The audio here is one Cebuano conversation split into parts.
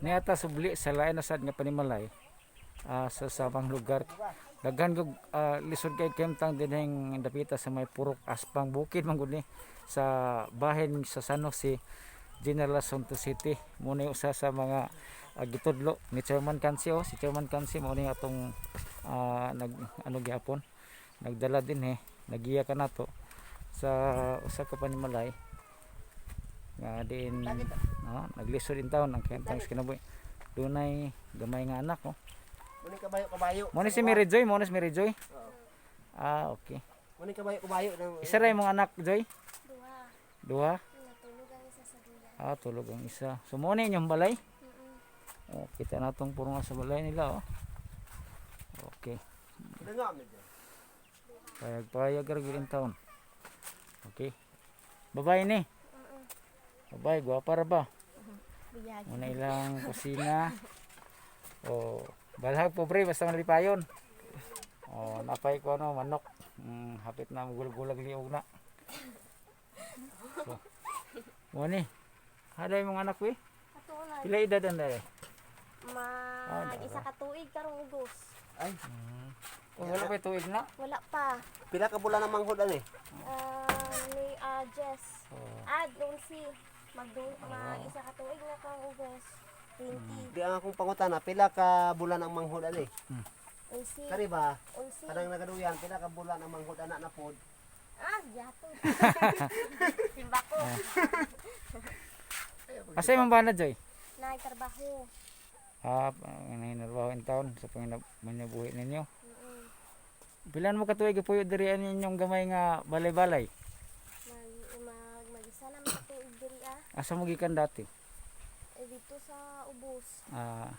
Niata subli sa lain na sad nga panimalay sa samang lugar. Daghan gug lisod kay kahimtang dinhing dapita sa may Purok Aspang, bukid man gud ni sa bahin sa San Jose, General Santos City. Mo ni usa sa mga gitudlo ni Chairman Kansi, oh, si Chairman Kansi mo ni atong nag ano gyapon nagdala din eh, nagiya ka nato sa usa ka panimalay nga diin, no, naglisod in taon ang kahimtang sa kinabuhi. Dunay gamay nga anak, oh. Muni kabayo kabayo. Mo ni si Mary Joy, mo ni si Mary Joy. Oo. Ah, okay. Muni kabayo kabayo ng Isa ra imong anak, Joy? Duha. Duha? Natulog ang isa sa duyan. Ah, tulog ang isa. So mo ni inyong balay? Mm. Oh, kita na tong puro nga sa balay nila, oh. Okay. Nga medyo. Payag-payag ra gyud in taon. Okay. Babae ni. Babae, gwapa ra ba? Biyag. Muna ilang kusina. Oh, balhag pobre basta malipayon. Oh, napay ko ano, manok. Hapit na gulag liog na. So, mo ni. Haday mong anak we. Ato na. Pila edad ang dere? Mag isa ka tuig karong Ugos. Ay, Oh, wala pa tuig na. Wala pa. Pila ka bulan ang manghod ani? Ni Jess. Oh. Ah, si mag mag isa ka tuig na karong Ugos. 20. Di ang akong pangutana, pila ka bulan ang manghod ani? Unsi. Kari ba? Unsi. Kanang nagaduyan, pila ka bulan ang manghod ana na pod? Ah, yato. Simba ko. Asa imong bana, Joy? Nagtrabaho. Ah, nanginarbaho in town sa panginabuhi ninyo. Pilan mo katuig puyo diri ani inyong gamay nga balay-balay? Mag mag mag-isa na mga tuig diri ah. Asa mo gikan dati? Eh, dito sa ubos. Ah.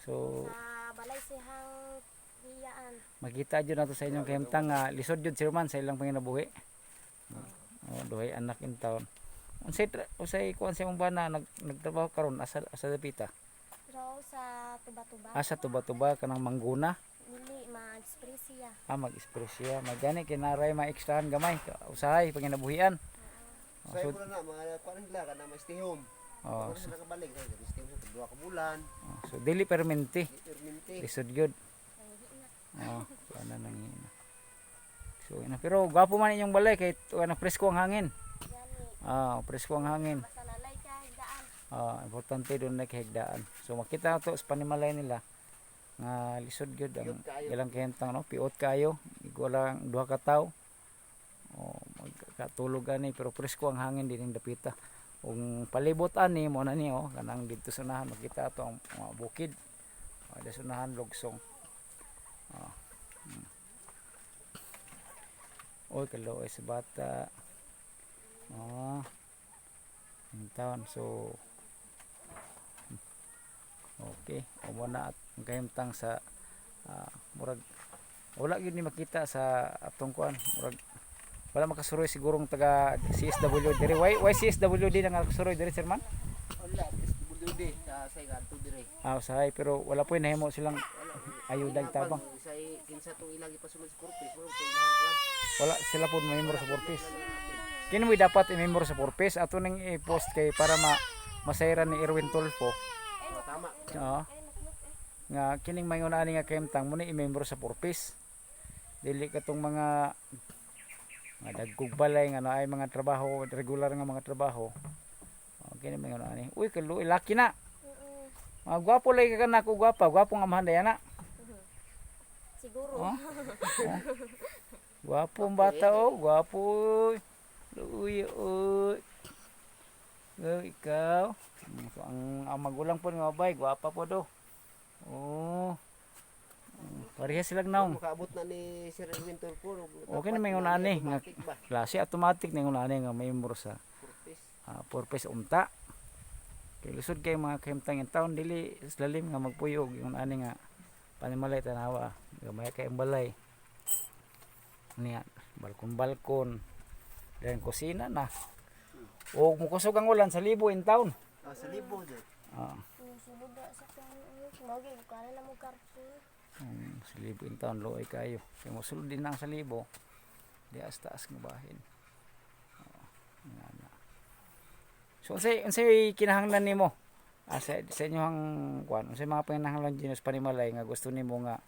So Sa balay sihang hiyaan. Makita jud nato sa inyong kahimtang nga lisod jud sir man sa ilang panginabuhi. Oh, duhay anak in town. Unsay kuan sa imong bana nagtrabaho karon asa dapita? Raw sa tuba-tuba. Asa tuba-tuba kanang mangguna. Dili mag-spray siya. Ah, mag-express siya. Magani kinaray ma-extrahan gamay usahay panginabuhian. Oh, Sa so, bulan na mga kuan nila kana may stay home. oh, Wala so, sila kabalik, kay stay home sa 2 ka bulan. Oh, so dili permente. Di permente. Lisod gyud. Nanghina. Oh, wala nang hina. So, ina pero gwapo man inyong balay kay ano, presko ang hangin. Gani. Ah, presko ang hangin. Basta nalay ka daan. Ah, importante doon na kahigdaan. So makita nato sa panimalay nila nga lisod gyud ang Piot kaayo. ilang kahimtang, no, piot kayo, wala duha ka tawo. Oh, magkatulog ani pero presko ang hangin din dapita. Ug palibot ani mo na ni, oh, kanang didto sa unahan makita ato ang mga bukid. Oh, sa unahan lugsong. Oh. Oy, kaluoy sa bata. Oh. In town. So okay, umo na at ang kahimtang sa murag wala gyud ni makita sa atong kuan, murag wala makasuroy sigurong taga CSW diri. Why CSWD na nga kasuroy diri, sir man? Wala, SWD sa say kadto dire. Ah, usahay pero wala po nahimo silang ayudag tabang. Sa kinsa tong ilang ipasulod sa corpus, mo to ilang kuan. Wala sila po member sa purpose. Kini mo dapat i-member sa purpose ato ning i-post kay para ma masayran ni Erwin Tulfo. Oh, tama. Oo. Nga kining mayon ani nga kahimtang mo ni i-member sa purpose. Dili katong mga dagkog balay nga naay mga trabaho regular nga mga trabaho. Oh, kini mayon ani. Uy, kaluoy laki na. Mga gwapo lagi ka kanako gwapa, gwapo nga amahan dayana. Siguro. Oh. Oh. Gwapo ang bata, oh, gwapo. Uy. Luoy, uy. Oh, ikaw. So, ang magulang po nga babae, gwapa po do. Oh. Parehas silang naong. Makaabot na ni Sir Erwin Tulfo. Okay na may una ni nga Automatic ba? Klase automatic na yung ani nga member sa Corpus. Purpose unta. Kay lisod kay mga kahimtang in town, dili lalim nga magpuyog yung ani nga panimalay, tanawa. Gamay kay ang balay. Niya balkon-balkon. Then kusina na. O mukusog ang ulan sa libo in town. Ah, sa libo jud. Ah, Sulod na sa kang mao gyud kana na mo karton. Sa libo in town luoy kayo. Kay mosulod din ang sa libo. Di as taas nga bahin. Oo, nga na. So unsay kinahanglan nimo? Sa inyong kuan, unsay mga panginahanglan Genius panimalay nga gusto nimo nga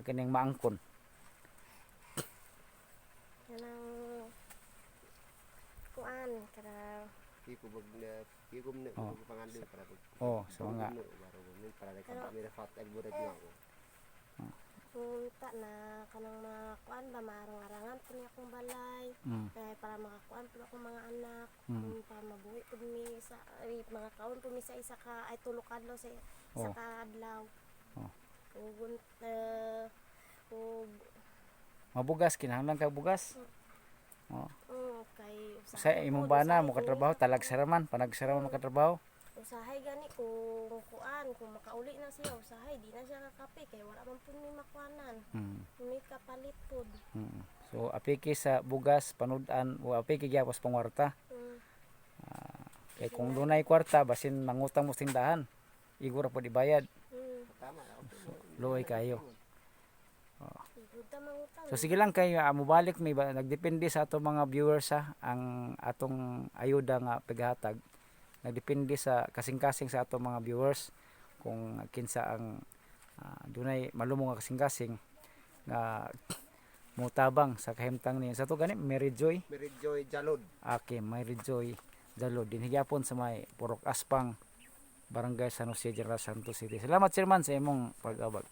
kining maangkon? Kanang kuan kada Di ko bag na di ko na Oh. pangandoy para pag Oh, sa mga para kay kami ra fat ag burad nga ako. Punta na kanang mga kuan ba maarang-arangan po niya akong balay. Kaya para makakuan po akong mga anak, para mabuhi po mi sa ay, mga kaon po mi sa isa ka ay tulo ka adlaw sa isa ka adlaw. Ug ug Mabugas, kinahanglan ka bugas. Kay Sa imong po, bana usahay mo katrabaho, talagsara man, panagsara man makatrabaho. Usahay gani kung kuan kung makauli na siya usahay di na siya kakape kay wala man pud mi makuanan. Mi kapalit pud. So apiki sa bugas, panud-an o apiki gyapon sa pangwarta. Kay kung dunay kwarta basin mangutang mo sa tindahan. Igo ra pod ibayad. Tama. Luoy kayo. Igud ta mangutang. So sige lang kay mobalik may ba, nagdepende sa ato mga viewers ha, ang atong ayuda nga paghatag. Nagdepende sa kasing-kasing sa ato mga viewers kung kinsa ang dunay malumong nga kasing-kasing nga mutabang sa kahimtang ni sa to gani Mary Joy. Mary Joy Jalod. Okay, Mary Joy Dalo din higyapon sa may Purok Aspang, Barangay San Jose, General Santos City. Salamat, Chairman, sa imong pag-abag.